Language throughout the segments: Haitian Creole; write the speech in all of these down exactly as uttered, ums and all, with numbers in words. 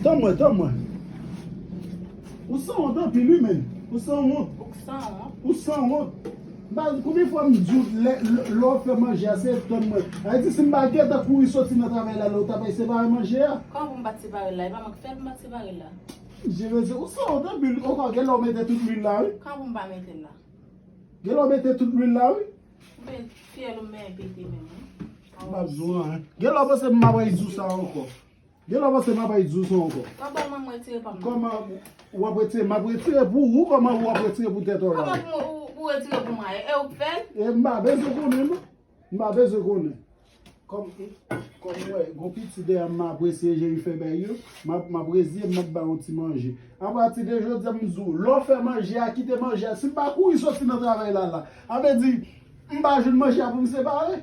Tann mwen, tann mwen. Ou sanwont anpil, wi, menn. Ou sanwont. Ou sanwont. Ou sanwont. M pa, konbyen fwa m di w lè, lè, lè w fè manje a, se tann mwen. Sa vle di, si m pa gentan kouri soti nan travay la, lè w t ap al separe manje a. Kòman pou m pa t separe l la? E pa mwen k fè l, pou m pa t separe l la. Je veux dire, ou sanwont anpil. Ankò, gen lè w mete tout lwil la, wi. Kòman pou m pa mete l la? Gen lè w mete tout lwil la, wi. Ou byen fyèl ou men pete menm, wi. M p ap di w anyen. Gen lè w panse m ap redi w sa ankò. Gen lè w panse m ap redi w sa ankò. Kòman mwen retire pa m nan? Kòman w ap retire? M ap retire pou ou. Kòman ou ap retire pou tèt ou la? Kòman pou, pou, pou retire pou mwen? E ou k fè l? E m pa bezwen konnen, non. M pa bezwen konnen. Kòm, kòm w wè, gon pitit dèyè m, m apresye jan li fè bèy yo, m ap, m ap reziye m, m ap ba yon ti manje. Apati de jodi a, m di w, lè w fè manje a, kite manje a. Si m pa kouri soti nan travay la, la, a vle di, m pa jwenn manje a pou m separe.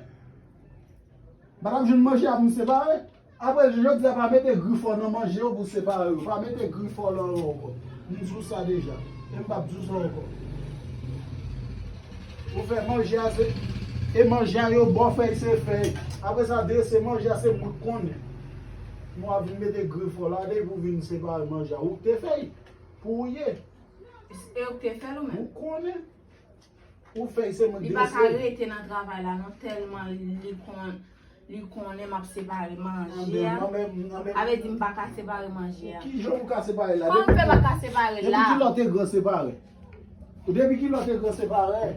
M pa t ap jwenn manje a pou m separe. Apre, jodi a, pa mete grifò nan manje yo pou separe yo. Pa mete grifò lan yo ankò. M di w sa deja. E m p ap di w sa ankò. Ou fè manje a, se, e manje a yo ba w fèy, se fèy. Apre sa, drese manje a, se mwen k konnen. Mwen ap vin mete grifò la, depi w vin separe manje a. Ou k te fè l. Pou ou ye. E ou k te fè l ou menm? Ou konnen. Ou fèy se mwen k drese. Li pa ka rete nan travay la non, tèlman li, li kon, li konnen m ap separe manje a. Sa vle di m pa ka separe manje a. Kijan ou ka separe la? Kòman m fè pa ka separe l la? Depi kilè w te gran separe? Depi kilè w te gran separe?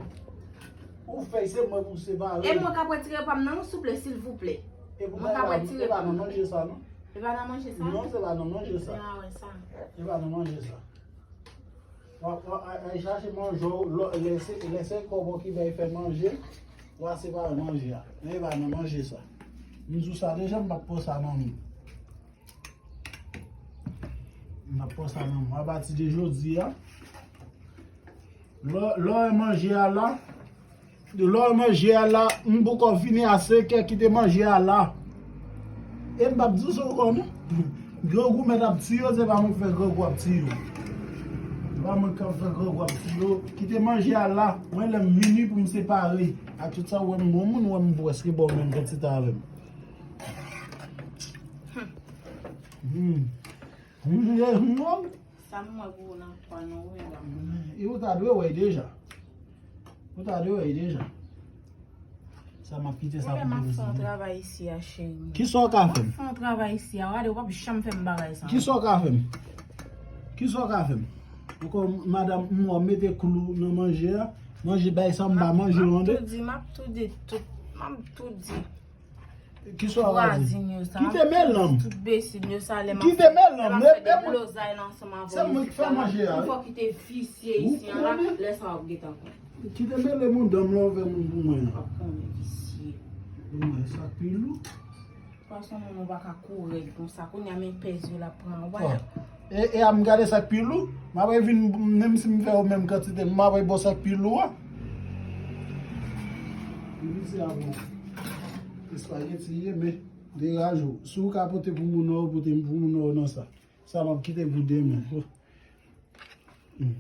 Ou fèy se mwen pou separe. E mwen k ap retire pa m nan, souple, silvouplè. Mwen k ap retire pa m nan. E pa nan manje sa non. E pa nan manje sa? Non, se pa nan manje sa. Jan a wè sa. E pa nan manje sa. W ap, w ap al, al chache manje w, lè, lè se, lè se kòb ou ki bay fè manje, w a separe manje a. Men e pa nan manje sa. M di w sa deja, m p ap pran sa nan men w. M p ap pran sa nan men w. Apati de jodi a, lè, lè w wè manje a la, Lè w manje a la, m poko fini a senkè, kite manje a la. E m p ap di w sa ankò non. Grangou mèt ap tiye w, se pa mwen k fè grangou ap tiye w. Se pa mwen k ap fè grangou ap tiye w. Kite manje a la. Mwen lè m vini pou m separe. Ak tout sa, ou wè m gon moun, ou wè m prèske ba w menm kantite avè m. Hmm. Hmm, hmm, hmm. Sa m wè pou ou nan twa non, ou menm w ap. E ou ta dwe wè deja. Ou ta dwe wè deja. Sa m ap kite sa pou ou. Ou wè m ap fè yon travay isi a, cheri. Kisa w ka fè m? M ap fè yon travay isi a, w gade, ou p ap janm fè m bagay sa. Kisa w ka fè m? Kisa w ka fè m? Ankò, madanm, m wè w mete klou nan manje a. Manje bay sa m pa manje w ande. M ap tou di, m ap tou di tout. M ap tou di. Kisa w a di? Vwazin yo sa. Kite men lanm. Tout besin yo sa, lè m ap fè, lè m ap fè deblozay la ansanm avè w. Se mwen ki fè manje a, wi. Fò kite visye isi an la, lè sa w ap gentan konn. Kite men lanm, moun dam la ouvè moun pou mwen la. W ap konnen visye. Pou mwen, sa pi lou. Pwason moun ou pa ka korèk konsa. Kounye a men pèz yo l ap pran. Ou pa. E, e a m gade sa k pi lou, m apral vin, menm si m fè yo menm kantite, m apral ba w sa k pi lou a. Li di se a bon. Espageti ye, men degaje w. Si w ka pote pou moun nan, pote pou moun nan nan sa. Sa m ap kite pou demen. Hmm.